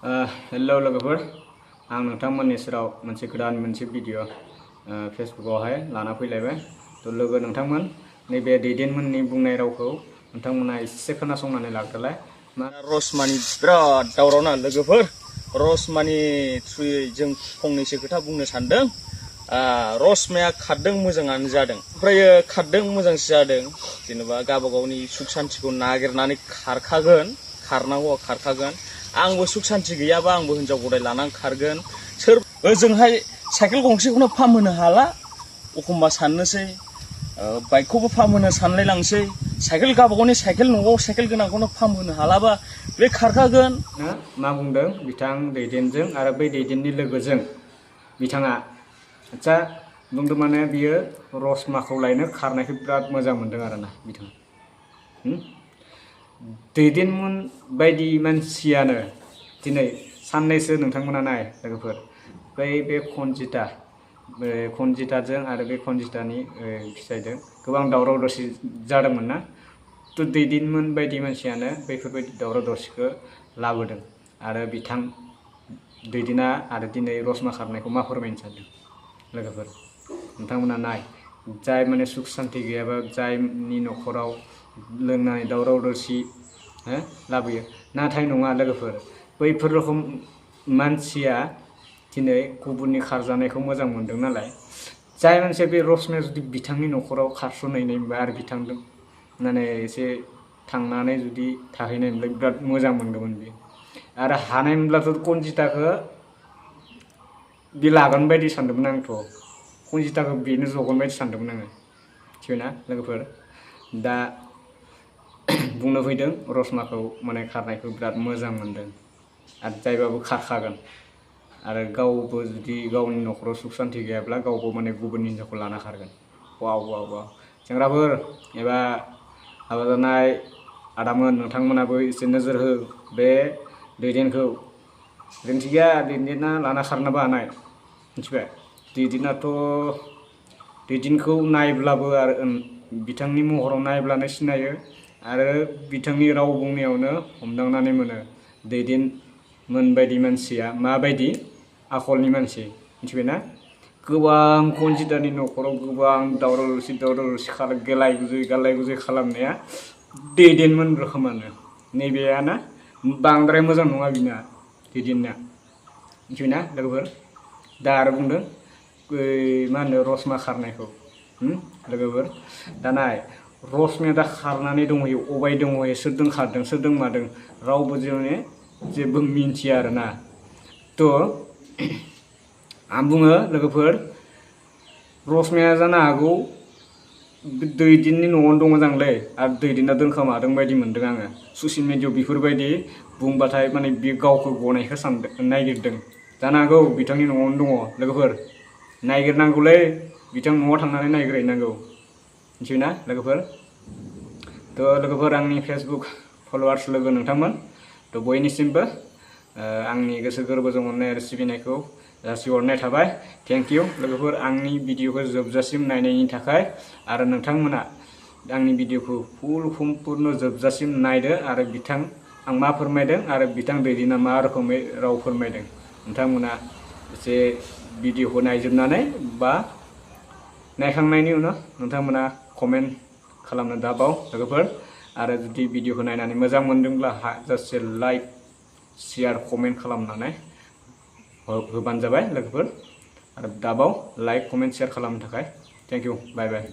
Hello लोगोफोर आं नोंथांमोननि सेराव मोनसे गोदान भिडिअ फेसबुकआवहाय लाना फैलायबाय। तो लोगो नोंथांमोन नैबे दैदेनमोननि बुंनाय रावखौ नोंथांमोना एसे खोनासंनानै लाग्रोलाय। रसमानि बिराद दावरावना लोगोफोर, रसमानि थ्रुयै जों फंनैसो खोथा बुंनो सानदों। रसमाया खारदों मोजाङानो जादों, ओमफ्राय खारदों मोजांसो जादों। जेनेबा गावबा गावनि सुख सान्तिखौ नागिरनानै खारखागोन, खारनांगौआ खारखागोन। आंबो सुख सान्ति गैयाबा आंबो हिनजाव गदाय लानानै खारगोन। सोर ओजोंहाय साइकेल गंसेखौनो फाहामहोनो हाला, एखमबा साननोसै बाइकखौबो फाहामहोनो सानलायलांसै। साइकेल गावबा गावनि साइकेल न'आव साइकेल गोनांखौनो फाहामहोनो हालाबा बे खारखागोन। मा बुंदों बिथां दैदेनजों आरो बै दैदेननि लोगोजों बिथाङा आच्छा बुंदों, माने बियो रसमाखौ लायनो खारनायखौ बिराद मोजां मोनदों आरोना बिथाङा। दैदेनमोन बायदि मानसियानो दिनै साननैसो नोंथांमोना नाय लोगोफोर, बे खनजिताजों आरो बे खनजितानि फिसायजों गोबां दावराव दावसि जादोंमोन ना। तो दैदेनमोन बायदि मानसियानो बेफोरबायदि दावराव दावसिखौ लाबोदों। आरो बिथां दैदेना आरो दिनै रसमा खारनायखौ मा फोरमायनो सानदों लोगोफोर, नोंथांमोना नाय। जाय माने सुख सान्ति गैयाबा, जायनि न'खराव लोंनानै दावराव दावसि लाबोयो, नाथाय नङा लोगोफोर, बैफोर रखम मानसिया दिनै गुबुननि खारजानायखौ मोजां मोनदों नालाय। जाय मानसिया बे रसमाया जुदि बिथांनि न'खराव खारस'नहैनायमोनबा आरो बिथांजों माने एसे थांनानै जुदि थाहैनाय मोनब्ला बिराद मोजां मोनगौमोन बियो। आरो हानायमोनब्लाथ' खनजिताखौ बे लागोन बायदि सानदोंमोन आंथ'। खनजिताखौ बेनो जगोन बायदि सानदोंमोन आङो, मिथिबायना लोगोफोर। दा बुंनो फैदों रसमाखौ माने खारनायखौ बिराद मोजां मोनदों आरो जायबाबो खारखागोन। आरो गावबो जुदि गावनि न'खराव सुख सान्ति गैयाब्ला गावबो माने गुबुननि हिन्जावखौ लाना खारगोन। वाव वाव वाव। सेंग्राफोर एबा हाबा जानाय आदामोन, नोंथांमोनाबो एसे नोजोर हो बे दैदेनखौ। रोंथि गैया दैदेना लाना खारनोबो हानाय, मिथिबाय। दैदेनखौ नायब्लाबो आरो बिथांनि महराव नायब्लानो सिनायो आरो बिथांनि राव बुंनायावनो हमदांनानै मोनो दैदेनमोन बायदि मानसिया माबायदि आखलनि मानसि, मिथिबायना। गोबां खनजितानि न'खराव गोबां दावराव दावसि गेलाय गुजुय खालामनाया दैदेनमोन रोखोमानो। नैबेयाना बांद्राय मोजां नङा बिना, दैदेनना, मिथिबायना लोगोफोर। दा आरो बुंदों मा होनो रसमा खारनायखौ लोगोफोर। दा नाय, रसमाया दा खारनानै दंहैयो, अबाय दंहैयो, सोरजों खारदों सोरजों मादों रावबो जेबो मिन्थिया आरोना। तो आं बुङो लोगोफोर, रसमाया जानो हागौ दैदेननि न'आवनो दङ जांलै, आरो दैदेना दोनखोमादों बायदि मोनदों आङो। ससियेल मिडियायाव बेफोरबायदि बुंबाथाय माने बे गावखौ गनायखौ नागिरदों जानो हागौ। बिथांनि न'आवनो दङ लोगोफोर, नायगिरनांगौलै, बिथां न'आव थांनानै नायगिरहैनांगौ, मिथिबायना लोगोफोर। तो लोगोफोर, आंनि फेसबुक फलोवार्स लोगो नोंथांमोन, तो बयनिसिमबो आंनि गोसो गोरबोजों अननाय आरो सिबिनायखौ जासिहरनाय थाबाय। थेंक इउ लोगोफोर, आंनि भिडिअखौ जोबजासिम नायनायनि थाखाय। आरो नोंथांमोना आंनि भिडिअखौ सम्पुर्ण जोबजासिम नायदो आरो आं मा फोरमायदों आरो बिथां दैदेना मा रोखोमै राव फोरमायदों, नोंथांमोना एसे भिडिअखौ नायजोबनानै बा नायखांनायनि उनाव नोंथांमोना कमेन्ट खालामनो दाबाव लोगोफोर। आरो जुदि भिडिअखौ नायनानै मोजां मोनदोंब्ला जास्ट लाइक शेयार कमेन्ट खालामनानै होबानो जाबाय लोगोफोर। आरो दाबाव लाइक कमेन्ट शेयार खालामनो थाखाय। Thank you, bye bye.